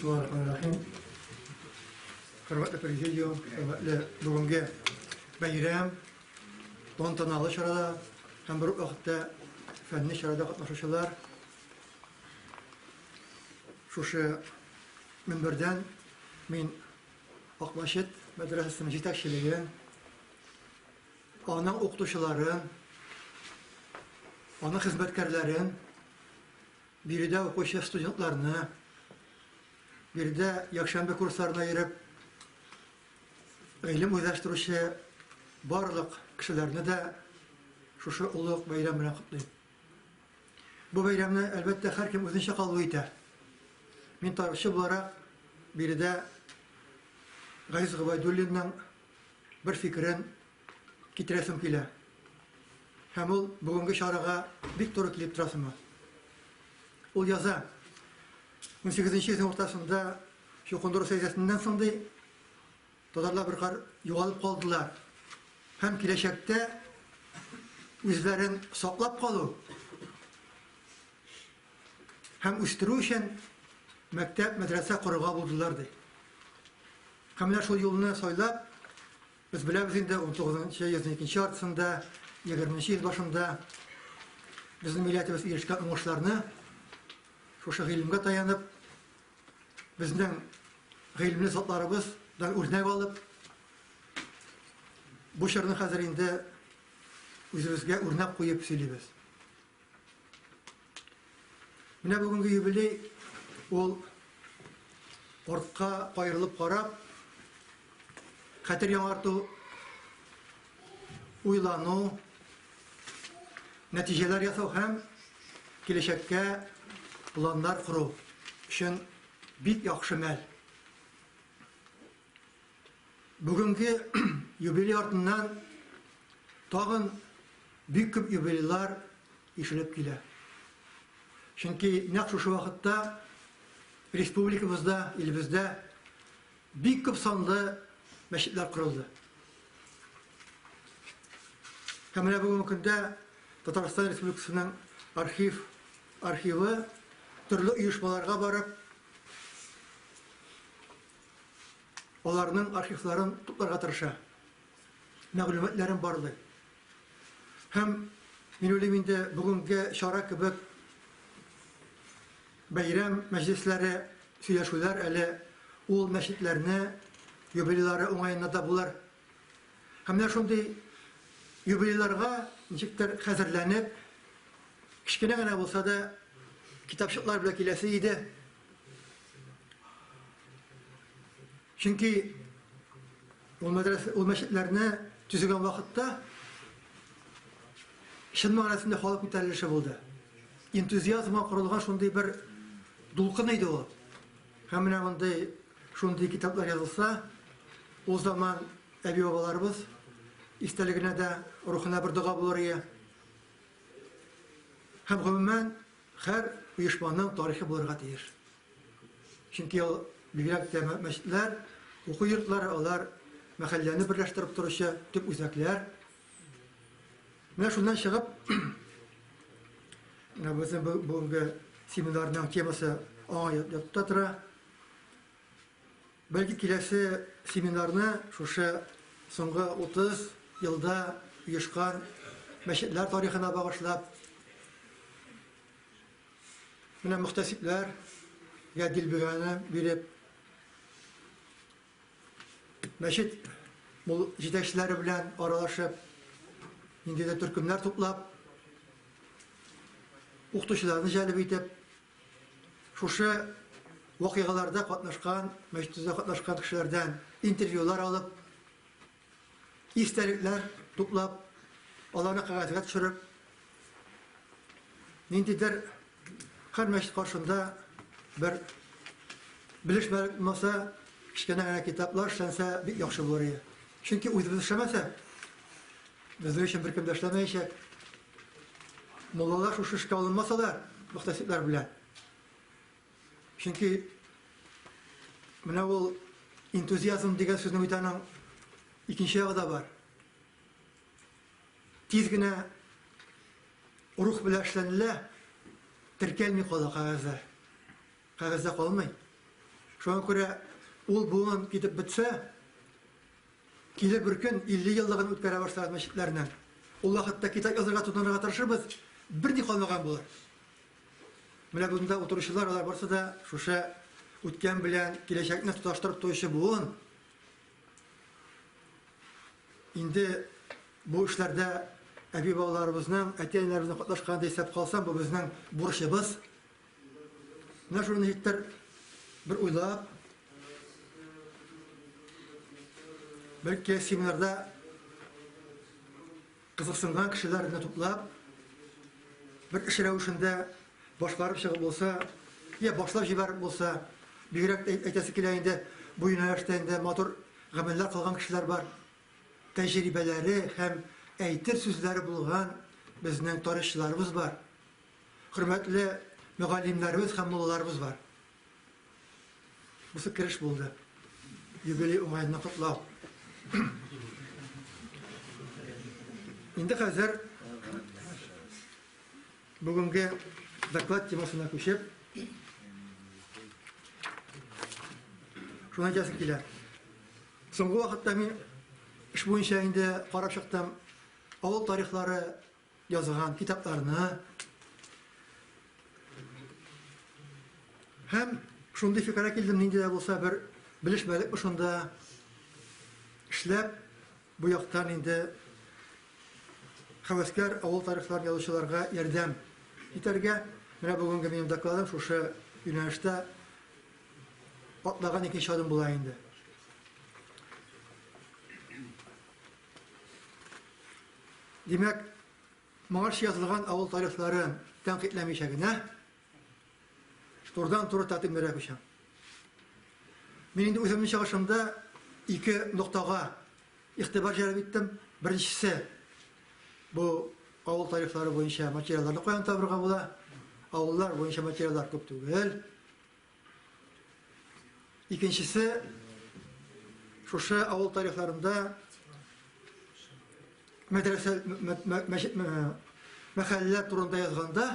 Бисмиллахир-рахманир-рахим. Хөрмәтле президиум, хөрмәтле бүгенге бәйрәм, тантаналы чарада һәм бер үк вакытта фәнни чарада катнашучылар, шушы мөнбәрдән мин Акмәчет мәдрәсәсенең җитәкчелеген, аның укытучыларын, аның хезмәткәрләрен, биредә укучы студентларны, биредә якшәмбе курсларына йөреп, гыйлем үзләштерүче барлык кешеләрне дә шушы олуг бәйрәм белән котлыйм. Бу бәйрәмне, әлбәттә, һәркем үзенчә кабул итә. Мин тарихчы буларак биредә Газиз Гобәйдуллинның бер фикерен китерәсем килә. Һәм ул бүгенге чарага бик туры килеп тора сыман. Ул яза, 18 йөзнең уртасында чукындыру сәҗдәсеннән соң ди, татарлар бер кар югалып калдылар. Һәм киләчәктә үзләрен саклап калу һәм үстерү өчен мәктәп, мәдрәсә корырга булдылар ди. Һәм менә шул юлны сайлап, без беләбез инде 19 йөзнең икенче яртысында, 20 йөз башында безнең милләтебез ирешкән уңышларны шушы гыйлемгә таянып, безнең гыйлемле затларыбыздан үрнәк алып, бу чорны хәзер инде үзебезгә үрнәк куеп сөйлибез. Менә бүгенге юбилей ул артка каерылып карап, хәтер яңарту, уйлану, нәтиҗәләр ясау һәм киләчәккә планнар кору өчен бик яхшы мәл. Бүгенге юбилей артыннан тагын бик күп юбилейлар ишелеп килә. Чөнки нәкъ шушы вакытта республикабызда, илебездә бик күп санлы мәчетләр корылды. Һәм менә бүгенге көндә Татарстан Республикасының архив архивы төрле оешмаларга барып, аларның архивларын тупларга тырыша, мәгълүматларын барлый. Һәм мин уйлыйм инде бүгенге чара кебек бәйрәм мәҗлесләре, сөйләшүләр әле ул мәчетләрне юбилейлары уңаенда да булыр. Һәм менә шундый юбилейларга ничектер хәзерләнеп, кечкенә генә булса да китапчыклар белән киләсе иде. Чөнки ул мәдрәсә, ул мәчетләрне төзегән вакытта чын мәгънәсендә халык күтәрелеше булды. Энтузиазмга корылган шундый бер дулкын иде ул. Һәм менә мондый шундый китаплар язылса, ул заман әби-бабаларыбыз истәлегенә дә, рухына бер дога булыр иде. Һәм гомумән һәр оешманың тарихы булырга тиеш. Чөнки ул бигрәк тә мәчетләр, уку йортлары, алар мәхәлләне берләштереп торучы төп үзәкләр. Менә шуннан чыгып, менә безнең бүгенге семинарның темасы аңа ятып та тора. Бәлки киләсе семинарны шушы соңгы 30 елда оешкан мәчетләр тарихына багышлап, менә мөхтәсибләр гә дилбегәне биреп, мәчет мул җитәкчеләре белән аралашып, ниндидер төркемнәр туплап, укытучыларны җәлеп итеп, шушы вакыйгаларда катнашкан, мәчеттә катнашкан кешеләрдән интервьюлар алып, истәлекләр туплап, аларны кәгазьгә төшереп, ниндидер һәр мәчет каршында бер белешмәлек булмаса, кечкенә генә китаплар эшләнсә, бик яхшы булыр иде. Чөнки үзебез эшләмәсәк, безнең өчен беркем дә эшләмәячәк. Муллалар шушы эшкә алынмасалар, мөхтәсибләр белән. Чөнки менә ул энтузиазм дигән сүзнең бит аның икенче ягы да бар. Тиз генә рух белән эшләнелә, теркәлми кала кәгазьдә. Кәгазьдә калмый. Шуңа күрә ул буын китеп бетсә, килер бер көн 50 еллыгын үткәрә башлар мәчетләрнең. Ул вакытта китап язарга тотынырга тырышырбыз, берни калмаган булыр. Менә монда утыручылар, алар барысы да шушы үткән белән киләчәкне тоташтырып торучы буын. Инде бу эшләрдә әби-бабаларыбызның, әти-әниләребезнең катнашканын да исәп калсам, бу безнең бурычыбыз. Менә шуны ничектер бер уйлап, бәлки семинарда кызыксынган кешеләрне туплап, бер эш рәвешендә башкарып чыгып булса, я башлап җибәреп булса, бигрәк әйтәсе килә инде, бу юнәлештә инде матур гамәлләр кылган кешеләр бар. Тәҗрибәләре һәм әйтер сүзләре булган безнең тарихчыларыбыз бар. Хөрмәтле мөгаллимнәребез һәм муллаларыбыз бар. Бусы кереш булды. Юбилей уңаеннан котлау. Инде хәзер бүгенге доклад темасына күчеп, шуны әйтәсем килә. Соңгы вакытта мин эш буенча инде карап чыктым. Авыл тарихлары язган китапларны һәм шундый фикергә килдем, нинди дә булса бер белешмәлек шунда эшләп, бу яктан инде һәвәскәр авыл тарихларын язучыларга ярдәм итәргә. Менә бүгенге минем докладым шушы юнәлештә атлаган икенче адым була инде. Димәк, моңарчы язылган авыл тарихларын тәнкыйтьләмичә генә, турыдан-туры тәкъдимнәргә күчәм. Мин инде үземнең чыгышымда ике ноктага игътибар җәлеп иттем. Беренчесе, бу авыл тарихлары буенча материалларны каян табырга була? Авыллар буенча материаллар күп түгел. Икенчесе, шушы авыл тарихларында мәдрәсә, мәчет, мәхәлләләр турында язганда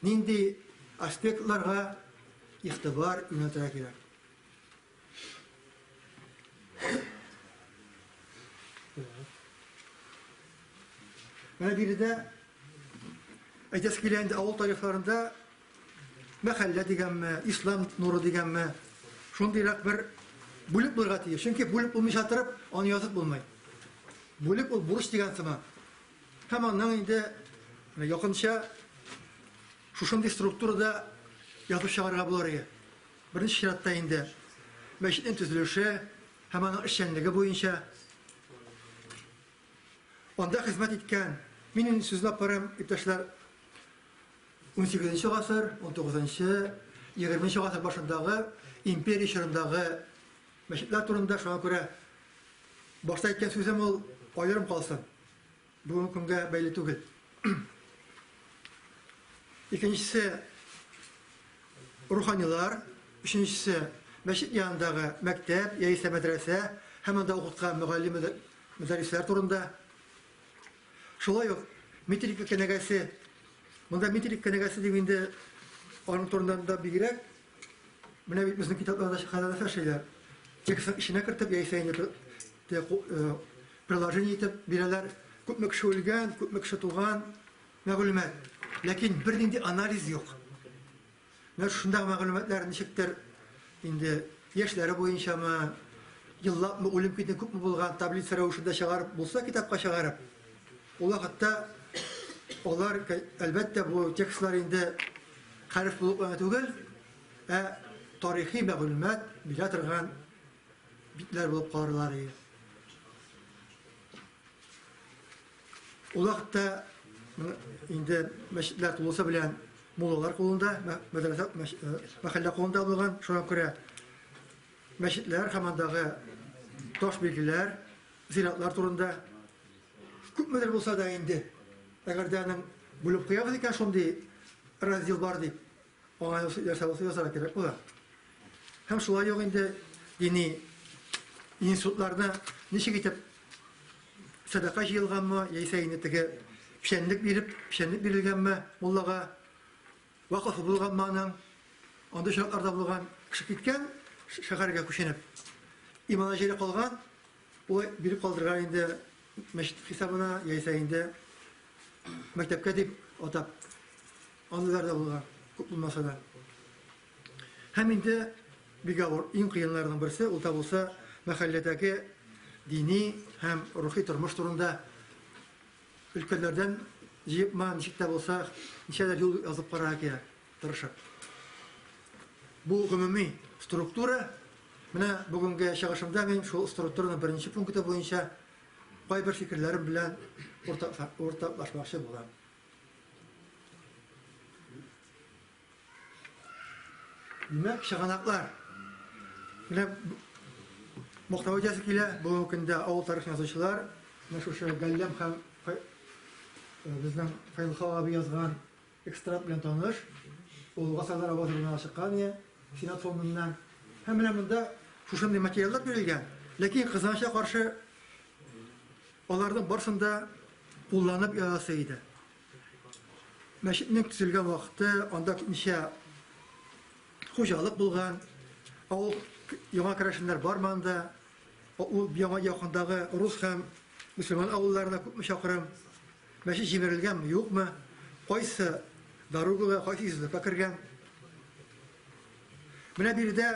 нинди аспектларга игътибар юнәлтергә кирәк. Менә биредә әйтәсе килә инде авыл тарихларында мәхәллә дигәнме, ислам нуры дигәнме, шундыйрак бер бүлек булырга тиеш. Чөнки бүлек булмыйча торып, аны язып булмый. Бүлек ул бурыч дигән сыман. Һәм аннан инде якынча шушындый структурада язып чыгарырга булыр иде. Беренче чиратта инде мәчетнең төзелеше һәм аның эшчәнлеге буенча анда хезмәт иткән, мин инде сүзне алып барам, иптәшләр, 18 гасыр, 19, 20 гасыр башындагы империя чорындагы мәчетләр турында, шуңа күрә башта әйткән сүзем ул аерым калсын. Бүгенге көнгә бәйле түгел. Икенчесе руханилар, өченчесе мәчет янындагы мәктәп яисә мәдрәсә һәм анда укыткан мөгаллим мөдәррисләр турында. Шулай ук метрика кенәгәсе. Монда метрика кенәгәсе дип инде аның турында да бигрәк менә бит безнең китапларда хәзер нәрсә эшлиләр? Текстның эченә кертеп яисә инде приложение итеп бирәләр. Күпме кеше үлгән, күпме кеше туган мәгълүмат. Ләкин бернинди анализ юк. Менә шушындагы мәгълүматлар ничектер инде яшьләре буенчамы, еллапмы, үлем китем күпме булган таблица рәвешендә чыгарып булса, китапка чыгарып, ул вакытта алар, әлбәттә, бу текстлар инде хәреф булып кына түгел, ә тарихи мәгълүмат бирә торган битләр булып калырлар иде. Ул вакытта инде мәчетләр тулысы белән муллалар кулында, мәдрәсә, мәхәллә кулында булган. Шуңа күрә мәчетләр һәм андагы таш билгеләр, зиратлар турында күпмедер булса да инде, әгәр дә аның бүлеп куябыз икән, шундый раздел бар дип, аңа нәрсә булса язарга кирәк була. Һәм шулай ук инде дини институтларны ничек итеп сәдака җыелганмы, яисә инде теге печәнлек биреп, печәнлек бирелгәнме муллага, вакыфы булганмы аның, андый очракларда булган. Кеше киткән, шәһәргә күченеп. Имана җире калган, ул биреп калдырган инде мәчет хисабына, яисә инде мәктәпкә дип атап. Андыйлар да булган, күп булмаса да. Һәм инде бик авыр, иң кыеннарының берсе, ул да булса мәхәлләдәге дини һәм рухи тормыш турында өлкәннәрдән җыепма, ничек тә булса, ничәдер юл язып карарга кирәк, тырышып. Бу гомуми структура. Менә бүгенге чыгышымда мин шул структураның беренче пункты буенча кайбер фикерләрем белән уртаклашмакчы булам. Димәк, чыганаклар. Менә мактау әйтәсе килә, бүгенге көндә авыл тарихын язучылар, менә шушы Галләм һәм безнең Фәйлхал абый язган экстракт белән таныш. Ул Гасырлар авазы журналына чыккан иде, Сенат фондыннан. Һәм менә монда шушындый материаллар бирелгән. Ләкин кызганычка каршы аларның барысын да кулланып язасы иде. Мәчетнең төзелгән вакыты, анда ничә хуҗалык булган, авыл яңа керәшеннәр бармы анда, ул яңа якындагы рус һәм мөселман авылларына күпме чакрым, мәчет җимерелгәнме, юкмы, кайсы дорогага, кайсы йөзлеккә кергән. Менә биредә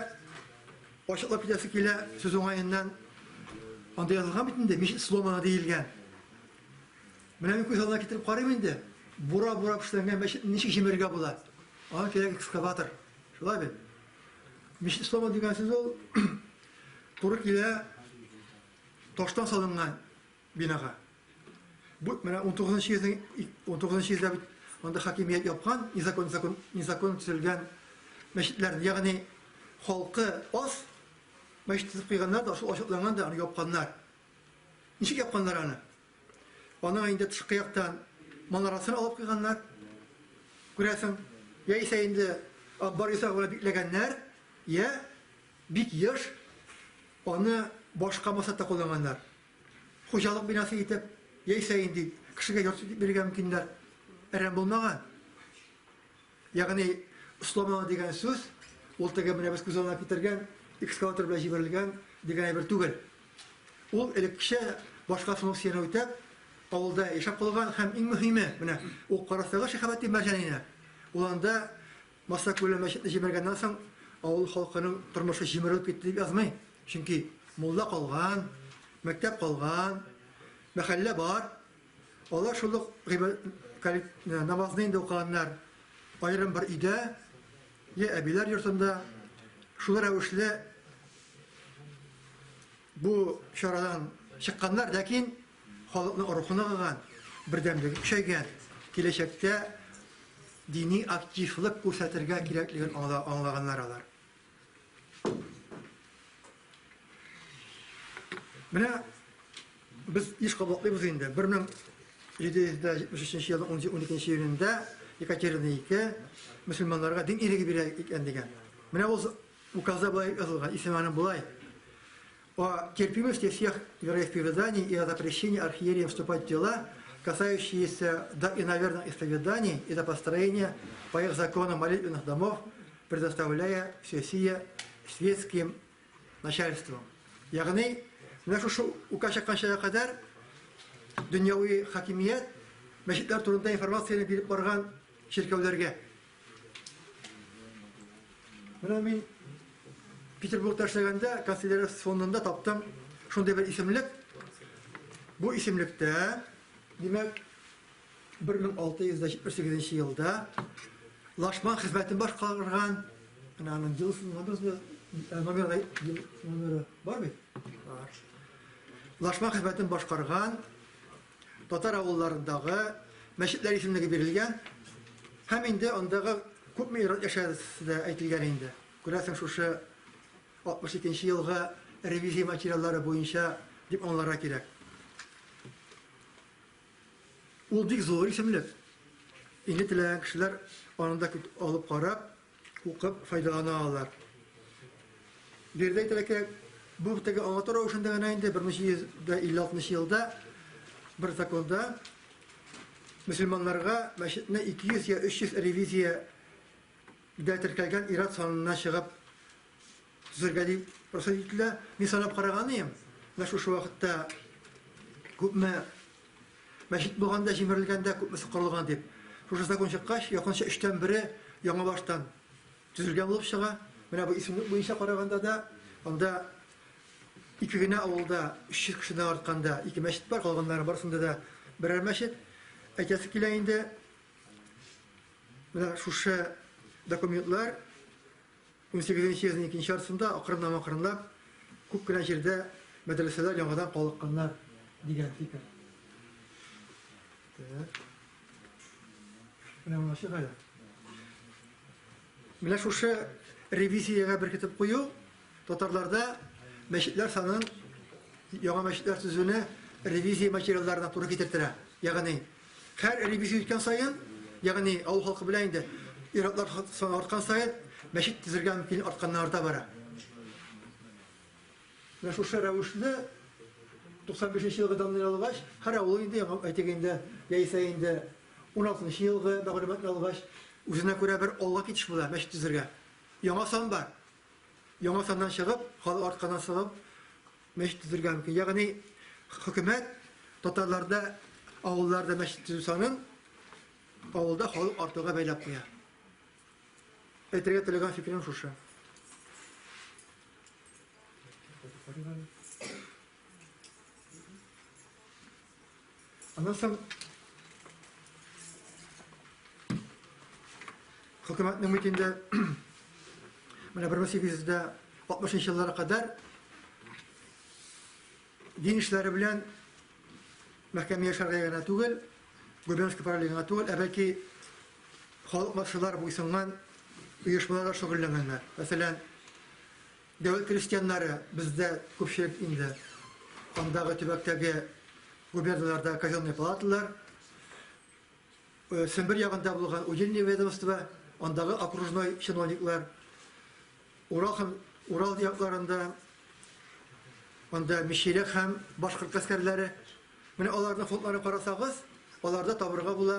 ачыклап китәсе килә, сүз уңаеннан, анда язылган бит инде, мич сломана диелгән. Менә мин күз алдына китереп карыйм инде. Бура-бурап эшләнгән мәчетне ничек җимерергә була? Аңа кирәк экскаватор. Шулай бит? Мич слома дигән сүз ул туры килә таштан салынган бинага. Бу менә 19 йөзнең 19 йөздә бит анда хакимият япкан незакон закон незакон төзелгән мәчетләрне, ягъни халкы аз мәчет төзеп куйганнар да, шул ачыкланган да аны япканнар. Ничек япканнар аны? Аның инде тышкы яктан манарасын алып куйганнар. Күрәсең, яисә инде амбар ясагы белән бикләгәннәр, я бик еш аны башка максатта кулланганнар. Хуҗалык бинасы итеп, яисә инде кешегә йорт итеп бирергә мөмкиннәр. Әрәм булмаган. Ягъни сломано дигән сүз ул теге менә без күз алдына китергән экскаватор белән җибәрелгән дигән әйбер түгел. Ул элеккечә башка функцияне үтәп, авылда яшәп калган һәм иң мөһиме, менә ул Карасагы Шиһабетдин Мәрҗанина, ул анда массакүләм мәчетне җимергәннән соң авыл халкының тормышы җимерелеп китте дип язмый. Чөнки мулла калган, мәктәп калган, мәхәллә бар. Алар шул ук намазны инде укыганнар аерым бер өйдә, я әбиләр йортында. Шул рәвешле бу чарадан чыкканнар, ләкин халыкның рухы ныгыган, бердәмлеге көчәйгән, киләчәктә дини активлык күрсәтергә кирәклеген аңлаганнар алар. Менә без еш кабатлыйбыз инде. 1773 елның 12 июнендә Екатерина II мөселманнарга дин иреге бирә икән дигән. Менә ул указда болай язылган, исеме аның болай. О терпимости всех вероисповеданий и о запрещении архиереям вступать в дела, касающиеся до иноверных исповеданий и до построения по их законам молитвенных домов, предоставляя все сие светским начальством. Ягъни, менә шушы указ чыкканчага кадәр дөньяви хакимият мәчетләр турында информацияне биреп барган чиркәүләргә. Менә мин Петербургта эшләгәндә канцелярия фондында таптым шундый бер исемлек. Бу исемлектә, димәк, 1678 елда Лашман хезмәтен башкарган, менә аның елысы номеры, номеры бар бит? Бар. Лашман хезмәтен башкарган татар авылларындагы мәчетләр исемлеге бирелгән һәм инде андагы күпме ир-ат яшәсе дә әйтелгән инде. Күрәсең, шушы 62 елгы ревизия материаллары буенча дип аңларга кирәк. Ул бик зур исемлек. Инде теләгән кешеләр аны да алып карап, укып файдалана алалар. Биредә әйтергә кирәк, бу теге аңлату рәвешендә генә инде 1756 елда бер законда мөселманнарга мәчетне 200 я 300 ревизия дә теркәлгән ир-ат санына чыгып төзергә дип рөхсәт ителә. Мин санап караган идем. Менә шушы вакытта күпме мәчет булган да, җимерелгән дә, күпмесе корылган дип. Шушы закон чыккач, якынча өчтән бере яңа баштан төзелгән булып чыга. Менә бу исемлек буенча караганда да, анда ике генә авылда 300 кешедән артканда ике мәчет бар, калганнары барысында да берәр мәчет. Әйтәсе килә инде, менә шушы документлар 18 йөзнең икенче яртысында акрынлап-акрынлап күп кенә җирдә мәдрәсәләр яңадан калыкканнар дигән фикер. Так. Менә моны ачык әле. Менә шушы ревизиягә беркетеп кую татарларда мәчетләр санын, яңа мәчетләр төзүне ревизия материалларына туры китертерә. Ягъни һәр ревизия үткән саен, ягъни авыл халкы белән инде ир-атлар саны арткан саен мәчет төзергә мөмкинлек артканнан арта бара. Менә шушы рәвешле 95 нче елгы данные алгач, һәр авыл инде яңа, әйтик инде, яисә инде 16 нчы елгы мәгълүматны алгач, үзенә күрә бер алга китеш була мәчет төзергә. Яңа сан бар. Яңа саннан чыгып, халык артканнан чыгып, мәчет төзергә мөмкин. Ягъни хөкүмәт татарларда авылларда мәчет төзү санын авылда халык артуга бәйләп куя. Әйтергә теләгән фикерем шушы. Аннан соң хөкүмәтнең бит инде менә 1860 елларга кадәр дин эшләре белән мәхкәмә шәргыя генә түгел, губернский правление генә түгел, ә бәлки халык массалар буйсынган оешмаларда шөгыльләнгәннәр. Мәсәлән, дәүләт крестьяннары бездә күпчелек инде андагы төбәктәге губерналарда казенный палаталар, Сембер ягында булган удельный ведомство, андагы окружной чиновниклар, Урал һәм Урал якларында анда мещеряк һәм башкорт гаскәрләре. Менә аларның фондларын карасагыз, аларда табырга була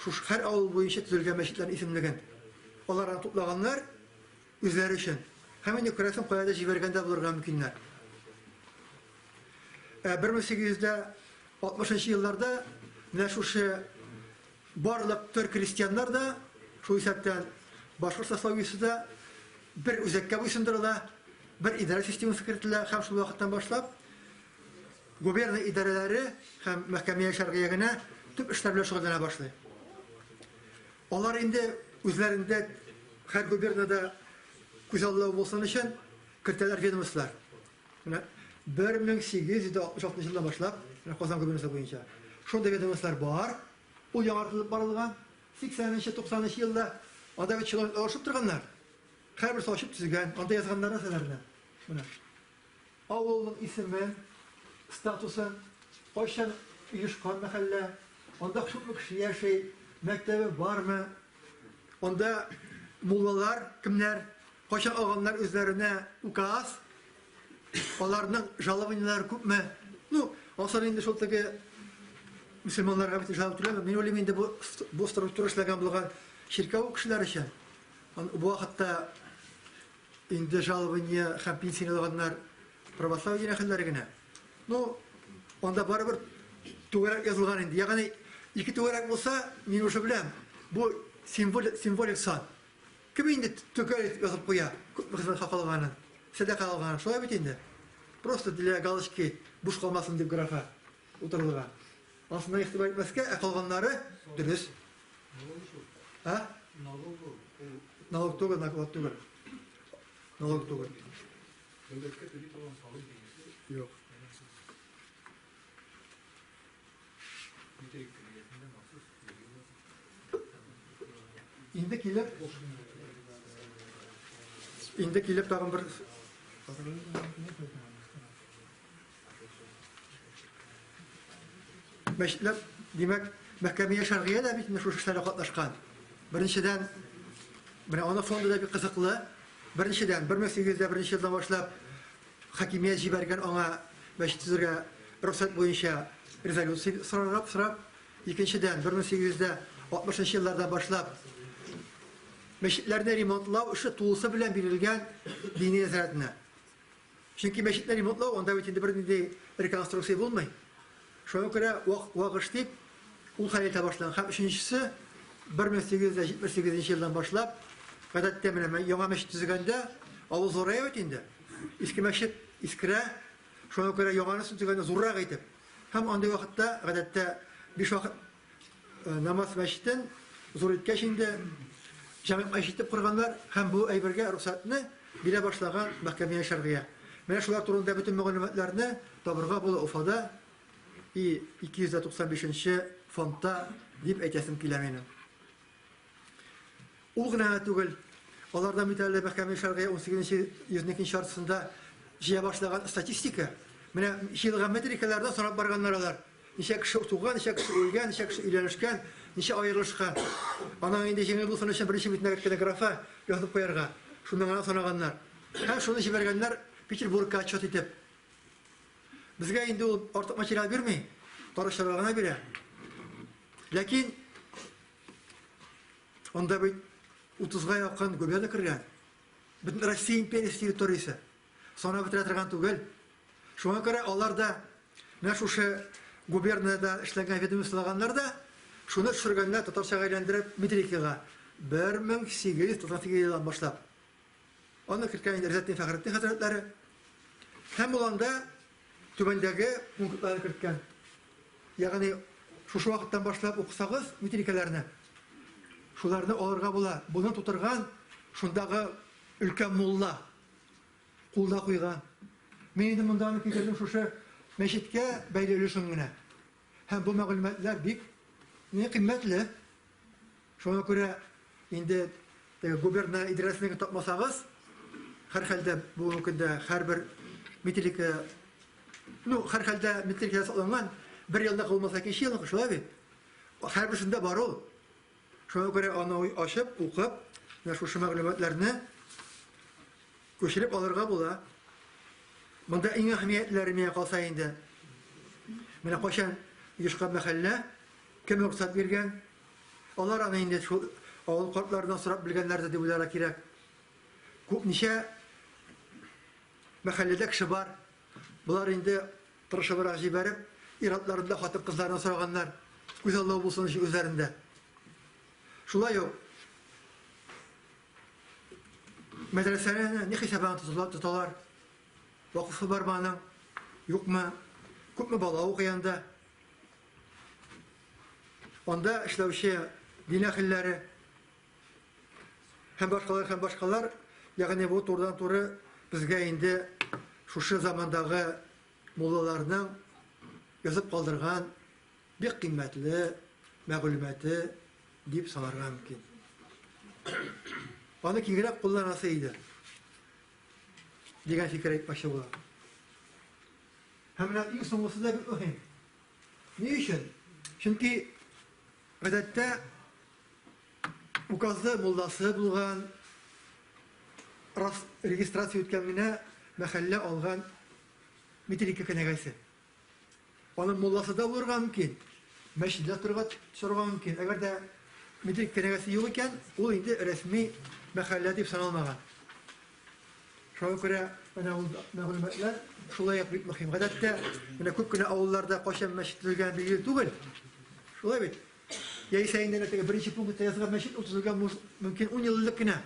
шушы һәр авыл буенча төзелгән мәчетләрнең исемлеген. Алар аны туплаганнар үзләре өчен. Һәм инде күрәсең, кая да җибәргән дә булырга мөмкиннәр. Ә 1860 елларда менә шушы барлык төр крестьяннар да, шул исәптән башкорт сословиесе дә бер үзәккә буйсындырыла, бер идарә системасы кертелә һәм шул вакыттан башлап губерна идарәләре һәм мәхкәмә шәргыя генә төп эшләр белән шөгыльләнә башлый. Алар инде үзләрендә һәр губернада күзаллау булсын өчен кертәләр ведомстволар. Менә 1866 елдан башлап, менә Казан губернасы буенча шундый ведомстволар бар. Ул яңартылып барылган. 80-нче, 90-нчы елда анда бит чиновниклар алышып торганнар. Һәрберсе ачып төзегән, анда язганнар нәрсәләрне. Менә. Авылның исемен, статусын, кайчан оешкан мәхәллә, анда күпме кеше яши, мәктәбе бармы, анда муллалар кемнәр, кайчан алганнар үзләренә указ, аларның жалованиеләре күпме. Ну, ансын инде шул теге мөселманнарга бит жалоб түләмә. Мин уйлыйм инде бу бу структура эшләгән булган чиркәү кешеләр өчен. Бу вакытта Инде жалование һәм пенсия алганнар православие дин әһелләре генә. Ну, анда барыбер түгәрәк язылган инде. Ягъни ике түгәрәк булса, мин уже беләм, бу символик, символик сан. Кем инде төгәл итеп язып куя, күпме хезмәт хакы алганын, сәдака алганын, шулай бит инде. Просто для галочки буш калмасын дип графа утырылган. Анысына игътибар итмәскә, ә калганнары дөрес. А? Налог ул. Налог түгел, наклад түгел. Налог түгел. Дәүләткә түли торган салым дигән. Юк. Инде килеп, инде килеп тагын бер Мәчетләр, димәк, Мәхкәмә шәргыя дә бит шушы эшләрдә катнашкан. Беренчедән, менә аның фонды да бик кызыклы. Беренчедән, 1801 елдан башлап хакимият җибәргән аңа мәчет төзергә рөхсәт буенча резолюция сорап, сорап. Икенчедән, 1860 еллардан башлап Мәчетләрне ремонтлау эше тулысы белән бирелгән дини нәзарәтенә. Чөнки мәчетне ремонтлау анда бит инде бернинди реконструкция булмый. Шуңа күрә вак вак эш дип ул хәл итә башлаган. Һәм өченчесе 1878 елдан башлап, гадәттә менә яңа мәчет төзегәндә авыл зурая бит инде. Иске мәчет искерә, шуңа күрә яңанысын төзегәндә зуррак итеп. Һәм андый вакытта гадәттә биш вакыт намаз мәчетен зур иткәч инде җәмигъ мәчет итеп корганнар һәм бу әйбергә рөхсәтне бирә башлаган мәхкәмә шәргыя. Менә шулар турында бөтен мәгълүматларны табырга була Уфада и 295 нче фондта дип әйтәсем килә минем. Ул гына да түгел, алардан бит әле мәхкәмә шәргыя 18 йөзнең икенче яртысында җыя башлаган статистика. Менә җыелган метрикалардан санап барганнар алар. Ничә кеше туган, ничә кеше үлгән, ничә кеше өйләнешкән, ничә аерылышкан. Аның инде җиңел булсын өчен беренче битенә кенә графа язып куярга. Шуннан гына санаганнар. Һәм шуны җибәргәннәр Петербургка отчет итеп. Безгә инде ул артык материал бирми, тарихчыларга гына бирә. Ләкин анда бит 30-га якын губерна кергән. Бөтен Россия империясе территориясе. Санап бетерә торган түгел. Шуңа күрә алар да менә шушы губернада эшләгән ведомстволаганнар да шуны төшергәннәр татарчага әйләндереп метрикага 1898 елдан башлап. Аны керткән инде Ризатдин Фәхретдин хәзрәтләре. Һәм ул анда түбәндәге пунктларны керткән. Ягъни шушы вакыттан башлап укысагыз метрикаларны, шуларны алырга була. Буны тутырган шундагы өлкән мулла. Кулда куйган. Мин инде монда аны китердем шушы мәчеткә бәйле өлешен генә. Һәм бу мәгълүматлар бик не кыйммәтле. Шуңа күрә инде теге губерна идарәсенең тапмасагыз, һәрхәлдә бүгенге көндә һәрбер метрика, ну, һәрхәлдә метрика сакланган, бер елда булмаса икенче елныкы, шулай бит. Һәрберсендә бар ул. Шуңа күрә аны ачып, укып, менә шушы мәгълүматларны күчереп алырга була. Монда иң әһәмиятлеләре миңа калса инде. Менә кайчан оешкан мәхәллә, кем рөхсәт биргән? Алар аны инде шул авыл картларыннан сорап белгәннәрдер дип уйларга кирәк. Күп ничә мәхәлләдә кеше бар. Болар инде тырышыбрак җибәреп, ир-атларында хатын-кызлардан сораганнар. Күз аллау булсын өчен үзләрендә. Шулай ук Мәдрәсәне ни хисабына тоталар? Вакыфы бармы аның? Юкмы? Күпме бала укый анда? Анда эшләүче дин әһелләре һәм башкалар һәм башкалар, ягъни бу турыдан-туры безгә инде шушы замандагы муллаларның язып калдырган бик кыйммәтле мәгълүматы дип санарга мөмкин. Аны киңрәк кулланасы иде дигән фикер әйтмәкче була. Һәм менә иң соңгысы да бик мөһим. Ни өчен? Чөнки гадәттә указлы мулласы булган, рас регистрация үткән генә мәхәллә алган метрика кенәгәсе. Аның мулласы да булырга мөмкин, мәчеттә торырга торырга мөмкин. Әгәр дә метрик кенәгәсе юк икән, ул инде рәсми мәхәллә дип саналмаган. Шуңа күрә менә ул мәгълүматлар шулай ук бик мөһим. Гадәттә, менә күп кенә авылларда кайчан мәчет төзелгәне билгеле түгел. Шулай бит? Яисә инде теге беренче пунктта язылган мәчет ул төзелгән мөмкин 10 ел элек кенә.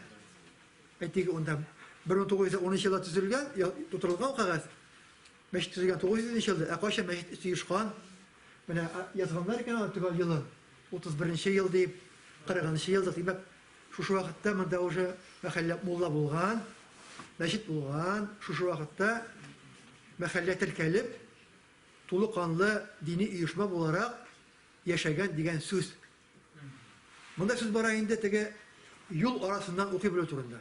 Әйтик, унда 1910 елда төзелгән, тутырылган кәгазь. Мәчет төзелгән 900 нче елда, ә кайчан мәчет оешкан? Менә язганнар икән аны төгәл елын. 31 нче ел дип, 40 нчы елда, димәк, шушы вакытта монда уже мәхәллә мулла булган, мәчет булган, шушы вакытта мәхәллә теркәлеп, тулы канлы дини оешма буларак яшәгән дигән сүз. Монда сүз бара инде теге юл арасыннан укый белү турында.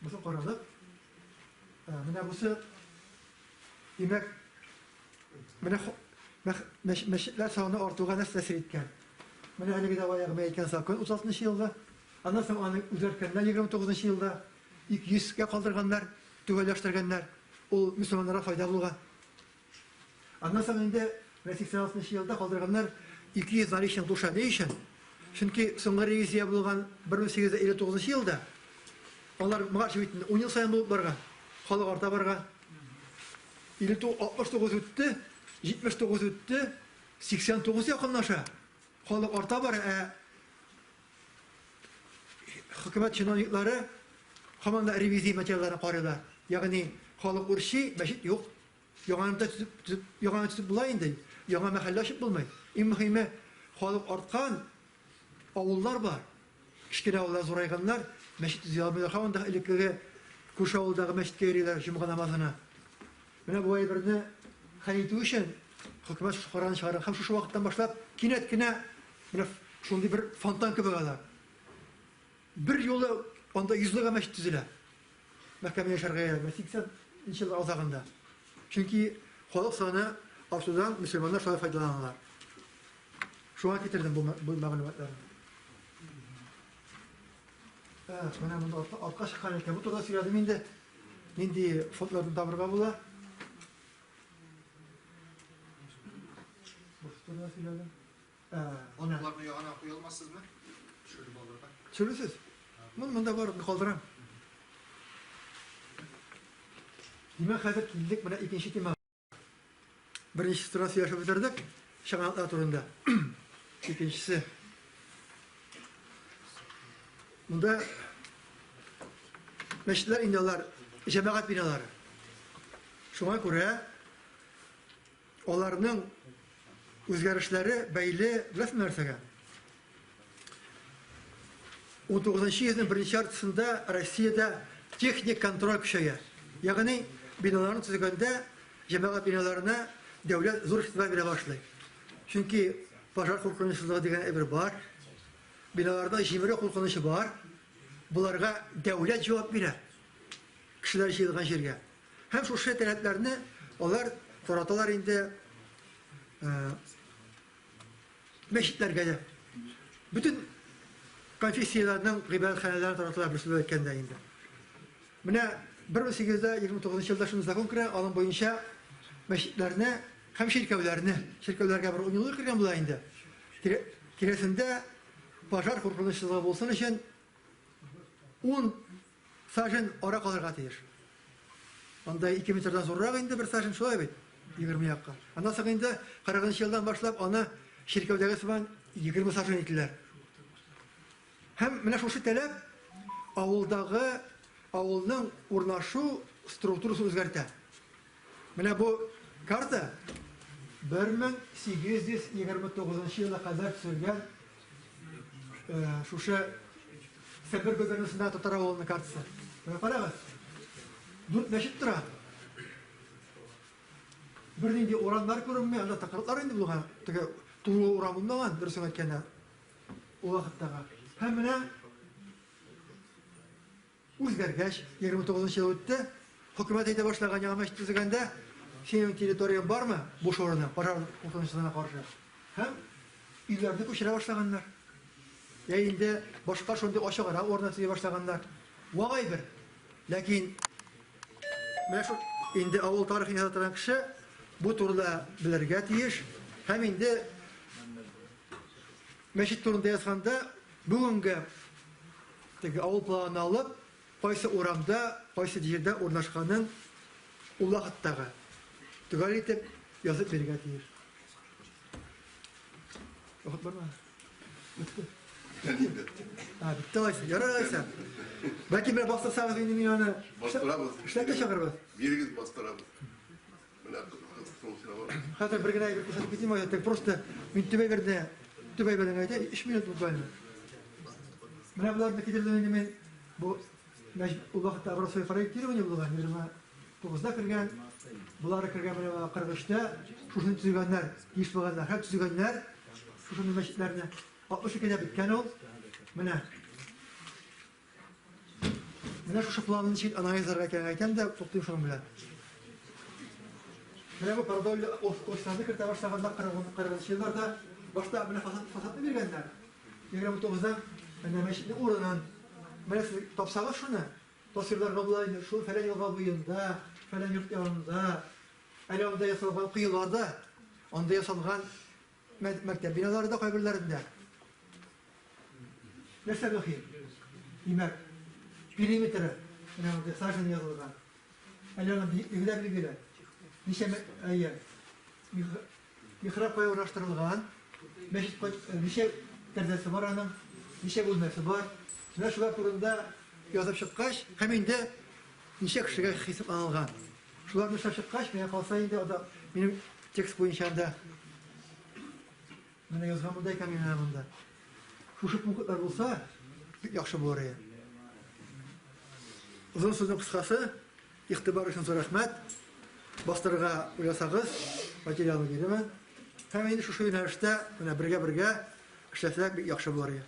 Бусы карадык. Менә бусы, димәк, менә мәчетләр саны артуга нәрсә тәэсир иткән? Менә әлеге дә баягы мин әйткән закон 36 елгы. Аннан соң аны үзгәрткәннәр 29 елда 200 гә калдырганнар, төгәлләштергәннәр. Ул мөселманнарга файда булган. Аннан соң инде менә 86 елда калдырганнар. 200 наличник душа. Ни өчен? Чөнки соңгы ревизия булган 1859 елда алар моңарчы бит 10 ел саен булып барган. Халык арта барган. 69 үтте, 79 үтте, 89 якынлаша. Халык арта бара, ә хөкүмәт чиновниклары һаман да ревизия материалларын карыйлар. Ягъни халык үрчи, мәчет юк. Яңаны да төзеп, төзеп, яңаны төзеп була инде. Яңа мәхәллә ачып булмый. Иң мөһиме, халык арткан авыллар бар. Кечкенә авыллар зурайганнар, мәчет төзи алмыйлар. Һаман да элеккеге күрше авылдагы мәчеткә йөриләр җомга намазына. Менә бу әйберне хәл итү өчен хөкүмәт шушы карарны чыгарган һәм шушы вакыттан башлап кинәт кенә менә шундый бер фонтан кебек алар. Бер юлы анда йөзләгән мәчет төзелә. Мәхкәмә шәргыя 80 нче еллар азагында. Чөнки халык саны артудан мөселманнар шулай файдаланалар. Шуңа китердем бу, бу мәгълүматларны. Так, менә монда артка, артка чыккан икән. Бу турыда сөйләдем инде. Нинди фондларны табырга була? Бу турыда сөйләдем. Фондларны ягына куя алмассызмы? Төшереп алырга. Төшерерсез? Мин монда бар, калдырам. Димәк, хәзер килдек менә икенче темага. Беренче турында сөйләшеп бетердек, чыганаклар турында. Икенчесе. Монда мәчетләр инде алар җәмәгать биналары. Шуңа күрә аларның үзгәрешләре бәйле беләсеңме нәрсәгә? 19 йөзнең беренче яртысында Россиядә техник контроль көчәя. Ягъни биналарны төзегәндә җәмәгать биналарына дәүләт зур игътибар бирә башлый. Чөнки пожар куркынычсызлыгы дигән әйбер бар. Биналарда җимерү куркынычы бар. Боларга дәүләт җавап бирә. Кешеләр җыелган җиргә. Һәм шушы таләпләрне алар тараталар инде мәчетләргә дә. Бөтен конфессияләрнең гыйбадәтханәләрен тараталар бер сүз әйткәндә инде. Менә 1829 елда шундый закон керә, аның буенча мәчетләрне һәм чиркәүләрне, чиркәүләргә бер ун еллык кергән була инде. Тирәсендә пожар куркынычсызлыгы булсын өчен 10 Сажен ара калырга тиеш. Анда 2 метрдан зуррак инде бер сажен, шулай бит? 20 якка. Аннан соң инде 40 елдан башлап аны чиркәүдәге сыман 20 сажен иттеләр. Һәм менә шушы таләп авылдагы авылның урнашу структурасын үзгәртә. Менә бу карта 1829 елга кадәр төзелгән шушы Себер губернасында татар авылының картасы. Менә карагыз. Дүрт мәчет тора. Бернинди урамнар күренми, анда тыкрыклар инде булган. Теге туры урам булмаган, дөресен әйткәндә. Ул вакыттагы. Һәм менә Үзгәргәч, 29 нчы ел үтте, хөкүмәт әйтә башлаган яңа мәчет төзегәндә, синең территорияң бармы буш урыны, пожар куркынычсызлыгына каршы? Һәм өйләрне күчерә башлаганнар. Я инде башка шундый ачыграк урында төзи башлаганнар. Вак әйбер. Ләкин менә шул инде авыл тарихын яза торган кеше бу турыда белергә тиеш һәм инде Мәчет турында язганда, бүгенге теге авыл планын алып, кайсы урамда, кайсы җирдә урнашканын ул вакыттагы төгәл итеп язып бирергә тиеш. Вакыт бармы? Бетте. А, бетте алайса. Ярар алайса. Бәлки менә бастырсагыз инде мин аны Бастырабыз. Эшләп тә чыгарбыз. Бирегез бастырабыз. Хәзер бер генә әйбер күрсәтеп китим, так просто мин төп әйберне, төп әйберне әйтә, 3 минут буквально. Менә боларны китердем инде мин бу ул вакытта образцовый проектирование булган, 29-да кергән, болары кергән менә 43-тә, шушыны төзегәннәр, тиеш булганнар, һәм төзегәннәр шушыны мәчетләрне. 62-дә беткән ул. Менә Менә шушы планны ничек анализларга икәнен әйтәм дә, туктыйм шуның белән. Менә бу продольный офисларны кертә башлаганда 40 елларда башта менә фасад, фасадны биргәннәр. 29-да менә мәчетнең урынын. Менә сез тапсагыз шуны, тасвирларга була инде, шул фәлән елга буенда, фәлән йорт янында, әле анда ясалган коеларда, анда ясалган Мәктәп биналары да кайберләрендә. Нәрсә мөһим? Димәк, периметры, менә монда сажен язылган. Әле аның биеклеге дә билгеле. Ничә әйе. Михраб кая урнаштырылган? Мәчет ничә тәрәзәсе бар аның? Ничә бүлмәсе бар? Менә шулар турында язып чыккач, һәм инде ничә кешегә хисапланылган. Шуларны эшләп чыккач, миңа калса инде анда минем текст буенча анда менә язган монда икән менә монда. Шушы пунктлар булса, бик яхшы булыр иде. Озын сүзнең кыскасы, игътибар өчен зур рәхмәт. Бастырырга уйласагыз, материалны бирермен. Һәм инде шушы юнәлештә менә бергә-бергә эшләсәк, бик яхшы булыр иде.